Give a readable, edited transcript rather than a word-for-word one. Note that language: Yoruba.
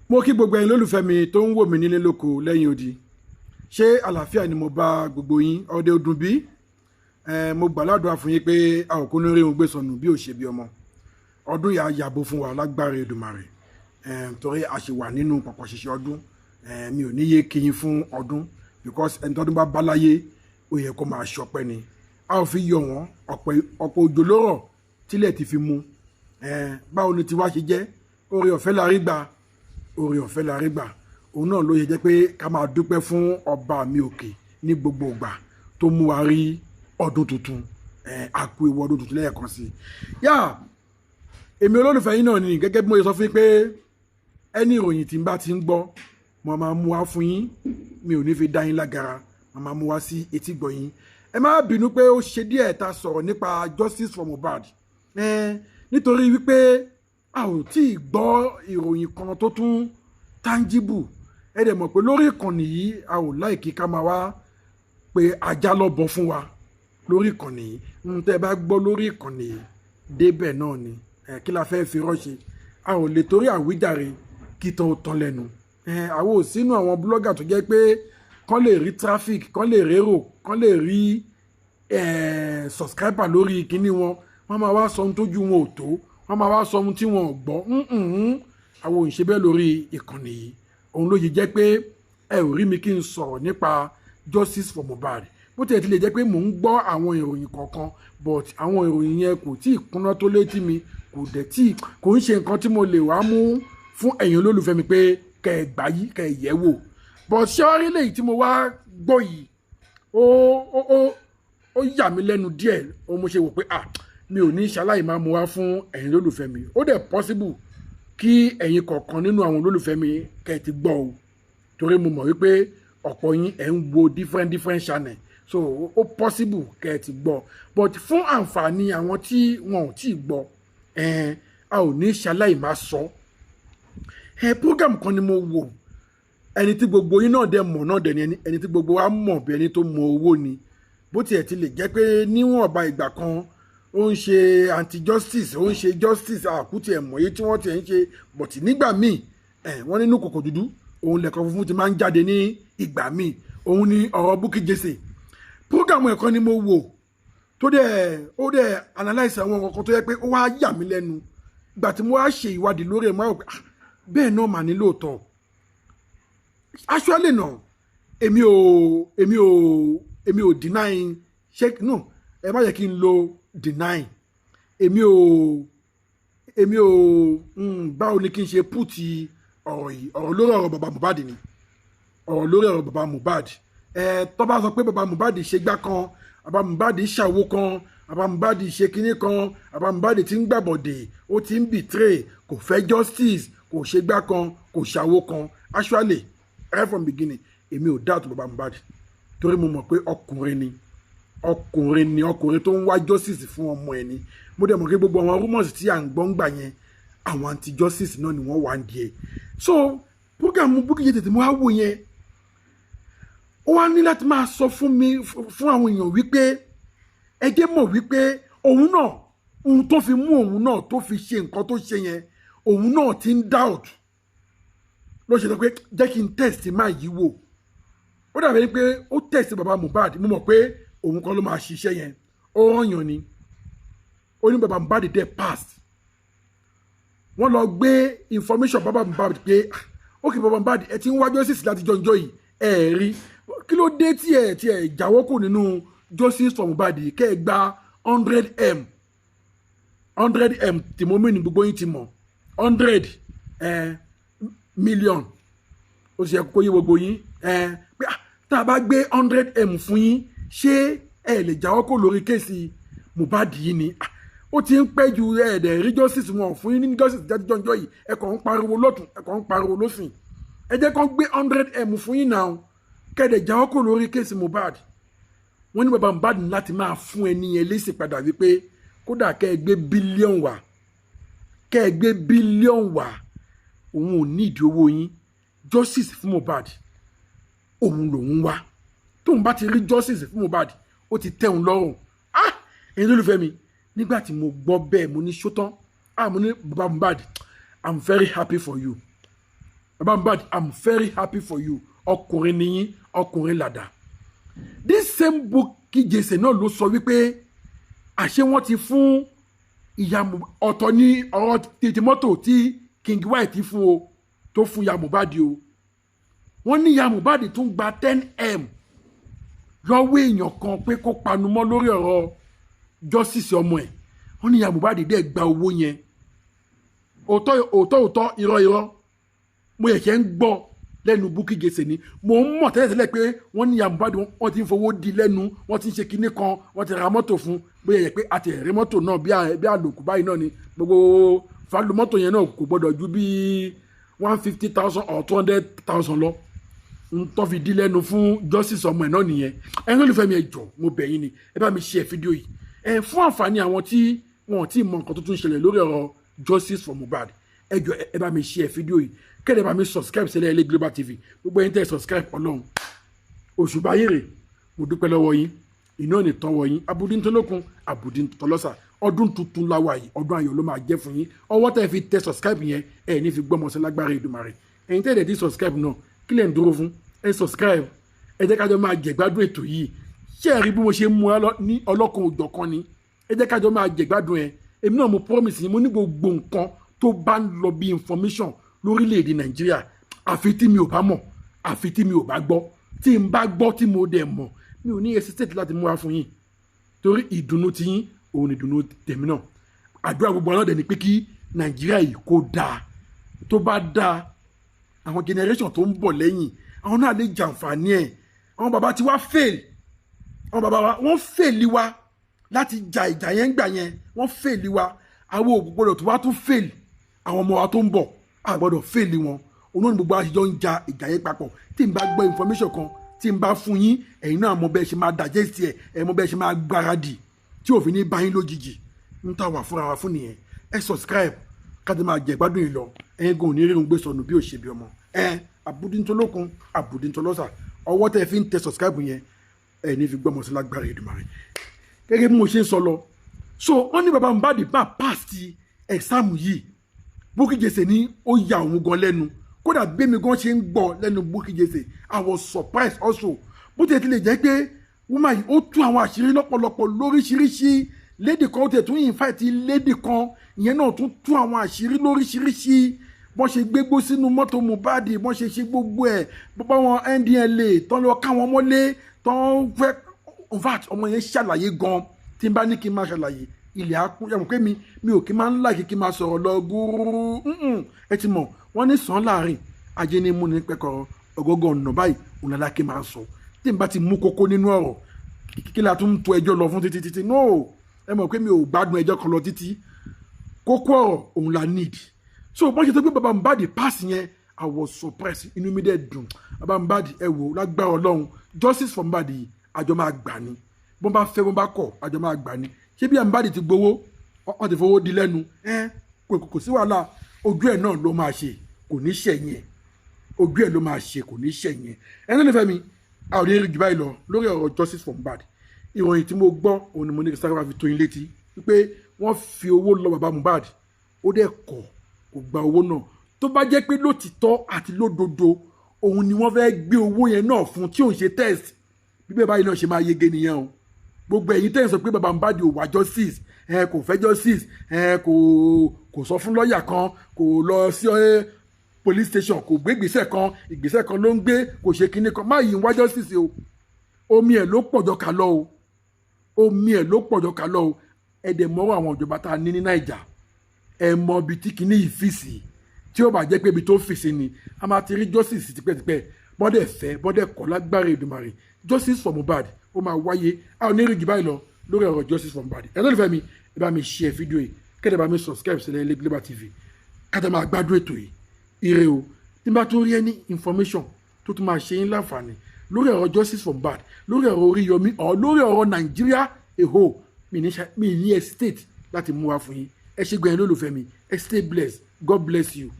Mo kí gbogbo ẹ̀yin lólùfẹ́ mi tó ń wò mí nílé lóko lẹ́yìn odi. Ṣé àlàáfíà ni mo bá gbogbo yín? Ọdẹ ọdún bí mo gbà ládùúrà fún yín pé a ò kú ní rí ohun gbé sọnù bí ò ṣe bí ọmọ. Ọdún yà á yàbò fún wa lágbára Èdùmàrè, torí a ṣì wà nínú pọ̀pọ̀ ṣìṣẹ́ ọdún. Mi ò ní yé kí yín fún ọdún, because ẹni tọ́dún bá bá láyé, ó yẹ kó máa ṣọpẹ́ ni. A ò fi yọ wọ́n. Ọ̀pọ̀ òjò ló rọ̀ tílẹ̀ ti fi mu. Báwo ni tiwa ṣe jẹ́? Oore ọ̀fẹ́ la rí gbà, oore ọ̀fẹ́ la rí gbà. Òun náà ló yẹ jẹ́ pé ká máa dúpẹ́ fún ọba mi òkè ní gbogbo ìgbà tó mú wa rí ọdún tuntun. A kú ewu ọdún tuntun lẹ́ẹ̀kan sí i. Yá, èmi olólùfẹ́ yín náà ni. Gẹ́gẹ́ bí mo ṣe sọ fún yín pé ẹni ìròyìn tí n bá ti ń gbọ́, mo máa mú wá fún yín. Mi ò ní fi dá yín lágara, mo máa mú wá sí etí gbọ́ yín. Ẹ má bínú pé ó ṣe díẹ̀ ta sọ̀rọ̀ nípa justice for Mohbad, nítorí wípé a ò tí ì gbọ́ ìròyìn kan tó tún tangible. Ẹ dẹ̀ mọ̀ pé lórí ìkànnì yìí, a ò like ká máa wá pé ajá lọ́bọ fún wa lórí ìkànnì yìí. Ń tẹ́ bá gbọ́ lórí ìkànnì yìí débẹ̀ náà ni. Kí la fẹ́ fi rọ́ṣe? A ò lè torí àwíjàre kí tán ó tán lẹ́nu. Àwọn ò sínú àwọn blogger tó jẹ́ pé kán lè rí traffic, kán lè rérò, kán lè rí subscriber lórí kinní wọn, wọ́n máa wá sọ ohun tójú wọn ò tó, wọ́n máa wá sọ ohun tí wọn ò gbọ́. Àwọn ò ń ṣe bẹ́ẹ̀ lórí ìkànnì yìí. Òun ló yẹ jẹ́ pé ẹ ò rí mi kí n sọ̀rọ̀ nípa justice for Mohbad, bó tiẹ̀ ti lè jẹ́ pé mò ń gbọ́ àwọn ìròyìn kọ̀ọ̀kan, but àwọn ìròyìn yẹn kò tí ì kúnná tó létí mi, kò dẹ̀ tí kò ń ṣe nǹkan tí mo lè wá mú fún ẹ̀yin olólùfẹ́ mi pé kẹ́ ẹ gbà yí, kẹ́ ẹ yẹ̀ wò. But ṣé wàá rí lèyí tí mo wá gbọ́ yìí, ó yà mí lẹ́nu díẹ̀. Ó mo ṣe wò pé, ah, mi ò ní ṣaláì máa mú wá fún ẹ̀yin olólùfẹ́ mi. Ó dẹ̀ possible kí ẹ̀yin kọ̀ọ̀kan nínú àwọn olólùfẹ́ mi kẹ́ ẹ ti gbọ́ o, torí mo mọ̀ wípé ọ̀pọ̀ yín ẹ̀ ń wo different different channel, so ó possible kẹ́ ẹ ti gbọ́. But fún àǹfààní àwọn tí wọn ò tí ì gbọ́, a ò ní ṣaláì máa sọ. Program kan ni mo wò. Ẹni tí gbogbo yín náà dẹ̀ mọ̀ náà dẹ̀ ni ẹni tí gbogbo wa mọ̀ bí ẹni tó mọ owó ni. Bó tiẹ̀ ti lè jẹ́ pé níwọ̀nba ìgbà kan, ó ń ṣe anti-justice, ó ń ṣe justice, àkútì ẹ̀ mọ̀ yìí tí wọ́n ti ń ṣe, but nígbà míì ẹ̀ wọ́n nínú kòkò dúdú òun lẹ̀kọ́ funfun ti máa ń jáde ní ìgbà míì. Òun ni ọ̀rọ̀ Bukky Jesse. Program ẹ̀kan ni mo wò tó dẹ̀ ó dẹ̀ analyse àwọn nǹkan tó yẹ pé ó wá yà mí lẹ́nu. Ìgbà tí mo wá ṣe ìwádìí lórí ẹ̀, mo wá rò pé, ah, bẹ́ẹ̀ náà mà ní lóòótọ́. Actually náà, èmi ò deny. Ṣé no, ẹ má yẹ kí n lo deny. Èmi ò báwo ni kí n ṣe put ọ̀rọ̀ yìí? Ọ̀rọ̀ lórí ọ̀rọ̀ bàbá Mohbad ni, ọ̀rọ̀ lórí ọ̀rọ̀ bàbá Mohbad. Tó bá sọ pé bàbá Mohbad ṣe gbá kan, bàbá Mohbad ṣàwo kan, bàbá Mohbad ṣe kinní kan, bàbá Mohbad ti ń gbàbọ̀dè, ó ti ń betray, kò fẹ́ justice, kò ṣe gbá kan, kò ṣàwo kan, actually, right from beginning, èmi ò doubt bàbá Mohbad, torí mo mọ̀ pé ọkùnrin ni, ọkùnrin ni, ọkùnrin tó ń wá justice fún ọmọ ẹ̀ ni. Mo dẹ̀ mọ̀ pé gbogbo àwọn rumors tí à ń gbọ́ ń gbà yẹn, àwọn anti justice náà ni wọ́n wà ń di ẹ̀. So program Bukky Jesse mo wá wò yẹn, ó wá ní láti máa sọ fún mi, fún àwọn èèyàn wípé ẹ jẹ́ mọ̀ wípé òun náà, ohun tó fi mú òun náà tó fi ṣe nǹkan tó ṣe yẹn, òun náà ti ń doubt. Ló ṣe sọ pé jẹ́ kí n test máa yí wò. Ó dàbí pé ó test bàbá Mohbad. Mo mọ̀ pé òun kan ló máa ṣiṣẹ́ yẹn, ó rán yàn ni. Ó ní bàbá Mohbad dẹ̀ pass. Wọ́n lọ gbé information bàbá Mohbad pé, ah, ok, bàbá Mohbad, ẹ ti ń wá justice láti jọjọ yìí, ẹ rí kí ló dé tí ẹ jáwọ́ kù nínú justice for Mohbad yìí, kẹ́ ẹ gba 100M. 100M tí mo mí ní gbogbo yín ti mọ̀, 100 million. Ó sì yẹ kó yé gbogbo yín pé, ah, tá a bá gbé 100M fún yín, ṣé ẹ lè jáwọ́ kó lórí case Mohbad yìí ni? Ah, ó ti ń pẹ́ ju, ẹ̀ẹ́dẹ̀ rí justice, wọn fún yín ní justice jọjọ́ yìí. Ẹ kàn ń pariwo lọ́tún, ẹ kàn ń pariwo lọ́sìn. Ẹ jẹ́ kán gbé 100M fún yín náà, kẹ́ẹ̀dẹ̀ jáwọ́ kó lórí case Mohbad. Wọ́n ní bàbá Mohbad ní láti máa fún ẹni yẹn lésì padà wípé kódà kẹ́ ẹ gbé billion wá, kẹ́ ẹ gbé billion wá, òun ò ní ìdí owó yín. Justice fún Mohbad òun lòun wá. Tóun bá ti rí justice fún Mohbad, ó ti tẹ́ òun lọ́rùn. Ah, ẹ̀yin lólùfẹ́ mi, nígbà tí mo gbọ́ bẹ́ẹ̀, mo ní ṣótán. Ah, mo ní bàbá Mohbad, I'm very happy for you. Baba Mohbad, I'm very happy for you. Ọkùnrin nìyín, ọkùnrin làdà. This same Bukky Jesse náà ló sọ wípé àṣé wọ́n ti fún ìyá ọ̀tọ̀ ní ọ̀rọ̀ tètè mọ́tò tí King White fún o, tó fún ìyá Mohbad o. Wọ́n ní ìyá Mohbad tún gba 10M lọ́wọ́ èèyàn kan pé kó panumọ́ lórí ọ̀rọ̀ justice ọmọ ẹ̀. Wọ́n ní ìyá Mohbad dẹ̀ gba owó yẹn. Òótọ́ òótọ́, òótọ́, irọ́ irọ́, mo ṣẹ̀ṣẹ̀ ń gbọ́ lẹ́nu Bukky Jesse ni. Mo ń mọ̀ tẹ́lẹ̀tẹ́lẹ̀ pé wọ́n ní ìyá Mohbad, wọ́n ti ń fowó di lẹ́nu, wọ́n ti ń ṣe kinní kan, wọ́n ti ra mọ́tò fún. Bóyá yẹ pé a ti rí mọ́tò náà bí àlòkù báyìí náà ni. Gbogbo value mọ́tò yẹn náà kò gbọ́dọ̀ ju bíi 150,000 or 200,000 lọ. N tó fi di lẹ́nu fún justice ọmọ ẹ̀ náà nìyẹn. Ẹ̀yin olùfẹ́ mi, ẹ jọ̀ọ́, mo bẹ̀ yín ni, ẹ bá mi share fídíò yìí ẹ fún àǹfààní àwọn tí wọn ò tí ì mọ nǹkan tó tún ṣẹlẹ̀ lórí ọ̀rọ̀ justice for Mohbad. Ẹ jọ̀ọ́, ẹ bá mi share fídíò yìí, kẹ́lẹ́ bá mi subscribe sílẹ̀ ilé Global TV. Gbogbo ẹ̀yin tẹ́ ẹ subscribe, Ọlọ́run òṣùbà yèrè, mo dúpẹ́ lọ́wọ́ yín. Iná ní tọ́wọ́ yín, abudintolókun abudintolọ́sà. Ọdún tuntun la wà yìí, ọdún ayọ̀ ló máa jẹ́ fún yín. Ọwọ́ tẹ́ fi tẹ subscribe yẹn, ẹ ní fi gbọ́mọ sí lágbára Èdùmàrè. Ẹ̀yin tẹ́ ẹ̀ dẹ̀ ti subscribe náà, kí lẹ̀ ń dúró fún? Ẹ subscribe, ẹ jẹ́ kájọ máa jẹ̀gbádùn ètò yìí. Ṣé ẹ rí bí mo ṣe mú ẹ ní ọlọ́kan òjọ̀kan ni? Ẹ jẹ́ kájọ máa jẹ̀gbádùn ẹ. Èmi náà, mo promise yín, mo ní gbogbo nǹkan tó bá ń lọ bí information lórílẹ̀‐èdè Nàìjíríà, àfi tí mi ò bá mọ̀, àfi tí mi ò bá gbọ́. Tí n bá gbọ́, tí mo dẹ̀ mọ̀, mi ò ní hesitate láti mú wá fún yín, torí ìdùnnú ti yín òun ìdùnnú tèmi náà. Àdúrà gbogbo ọlọ́dẹ ni pé kí Nàìjíríà yìí kó dáa. Tó bá dáa, àwọn generation tó ń bọ̀ lẹ́yìn, àwọn náà lè jàǹfààní ẹ̀. Àwọn bàbá tí wá fail, àwọn bàbá wa, wọ́n fail wa láti ja ìjà yẹn gbà yẹn, wọ́n fail wa. Àwọn ò gbọ́dọ̀ tó wá tún fail àwọn ọmọ wa tó ń bọ̀, a gbọ́dọ̀ fail wọn. Òun náà ni gbogbo àṣìjọ ń ja ìjà yẹn papọ̀. Tí n bá gbọ́ information kan, tí n bá fún yín, ẹ̀yin náà mọ bẹ́ẹ̀ ṣe máa digest ẹ̀, ẹ̀ mọ bẹ́ẹ̀ ṣe máa gbáradì tí òfin ní bá yín lójijì. Ń tà wà fúnra wa fún nìyẹn. Ẹ subscribe, kájí máa jẹ ìgbádùn yìí lọ. Ẹ̀yin gan ò ní rírun gbé sọnù bí ò ṣe bí ọmọ ẹ. Àbúdíntolókun, àbúdíntolọ́sà, ọwọ́ tẹ́ fi ń tẹ subscribe yẹn, ẹ ní fi gbọ́mọ sí lágbára Èdùmàrè. Gẹ́gẹ́ bí mo ṣe ń sọ lọ, so wọ́n ní baba Mohbad bá pass ti exam yìí. Bukky Jesse ní ó ya òun gan lẹ́nu. Kódà bẹ́mi gan ṣe ń gbọ́ lẹ́nu Bukky Jesse, I was surprised also. Bó tiẹ̀ ti lè jẹ́ pé woman yìí, ó tú àwọn àṣírí lọ́pọ̀lọpọ̀ lóríṣiríṣi. Lady kan, ó tiẹ̀ tún invite lady kan, ìyẹn náà tún tú àwọn àṣírí lóríṣiríṣi, bọ́n ṣe gbégbó sínú mọ́tò Mohbad, bọ́n ṣe ṣe gbogbo ẹ̀, bọ́ wọn NDLEA tán lọ ká wọn mọ́lé tán fẹ́. In fact, ọmọ yẹn ṣàlàyé gan. Tí n bá ní kí n máa ṣàlàyé, ilẹ̀ á kún. Yàtọ̀ pé mi ò kí máa ń láàkì kí n máa sọ̀rọ̀ lọ gúrúrú. Ẹ ti mọ̀, wọ́n ní sàn láàrin ajé ní mú ní pẹ́kọ̀rọ̀ ọ̀gọ́gọ́ ọ̀nà báyìí òun lálá kí n máa sọ. Tí n bá ti mú kókó nínú ọ̀rọ̀, kí la tún tó ẹjọ́ lọ fún títí títí? No, ẹ mọ̀ pé mi ò gbádùn ẹjọ́ kan lọ títí. Kókó ọ̀rọ̀ òun la need. So bọ́n ṣe tó gbé baba Mohbad pass yẹn, I was surprised, inú mi dẹ̀ dùn. Baba Mohbad, ẹ wò, lágbára Ọlọ́run, justice for Mohbad yìí, àjọ máa gbà ní. Bọ́n bá fẹ́, bọ́n bá kọ̀, àjọ máa gbà ní. Ṣé bí Mohbad ti gbowó, wọ́n ti fowó di lẹ́nu ẹ, kò sí wàhálà. Ojú ẹ̀ náà ló máa ṣe, kò ní ṣẹ̀yìn ẹ̀. Ojú ẹ̀ ló máa ṣe, kò ní ṣẹ̀yìn ẹ̀. Ẹni tó lè fẹ́ mi, a ò ní rí jù báyìí lọ lórí ọ̀rọ̀ justice for Mohbad. Ìròyìn tí mo gbọ́ òun ni mo ní kí sáré wá fi tó yín létí wípé wọ́n fi owó lọ bàbá Mohbad, ó dẹ̀ kọ̀, kò gba owó náà. Tó bá jẹ́ pé lótìtọ́ àti lódodo òun ni wọ́n fẹ́ gbé owó yẹn náà fún, tí òun ṣe test bíbẹ̀ báyìí náà ṣe máa yege nìyẹn o. Gbogbo ẹ̀yin tẹ́ ẹ̀ sọ pé bàbá Mohbad ò wá justice ẹ, kò fẹ́ justice ẹ, kò sọ fún lọ́ọ̀yà kan, kò lọ sí police station, kò gbé ìgbésẹ̀ kan, ìgbésẹ̀ kan ló ń gbé, kò ṣe kinní kan, má yìí ń wá justice o. Omi ẹ̀ ló pọ̀jọ kà lọ o, omi ẹ̀ ló pọ̀jọ kà lọ o. Ẹ dẹ̀ mọ́rọ̀ àwọn ìjọba tá a ní ní Naija, ẹ mọ ibi tí kinní yìí fi sí. Tí ó bá jẹ́ pé ibi tó fi sí ni, a máa ti rí justice tipẹ́tipẹ́. Bọ́dẹ̀ fẹ́, bọ́dẹ̀ kọ́, lágbára Èdùmàrè, justice for Mohbad ó máa wáyé. A ò ní rí jù báyìí lọ lórí ọ̀rọ̀ justice for Mohbad. Ẹ lórí fẹ́ mi, ẹ bá mi share fídíò yìí, kẹ́lẹ́ bá mi subscribe sílẹ̀ ilé Global TV, kájà máa gbádùn ètò yìí. Ire o. Tí n bá tún rí any information tó tún máa ṣe yín láǹfààní lórí ọ̀rọ̀ justice for Mohbad, lórí ọ̀rọ̀ Oríyọmí ọ̀, lórí ọ̀rọ̀ Nàìjíríà èho, mi ní hesitate láti mú wá fún yín. Ẹ ṣe gbẹ̀yìn lólùfẹ́ mi, ẹ stay blessed, God bless you.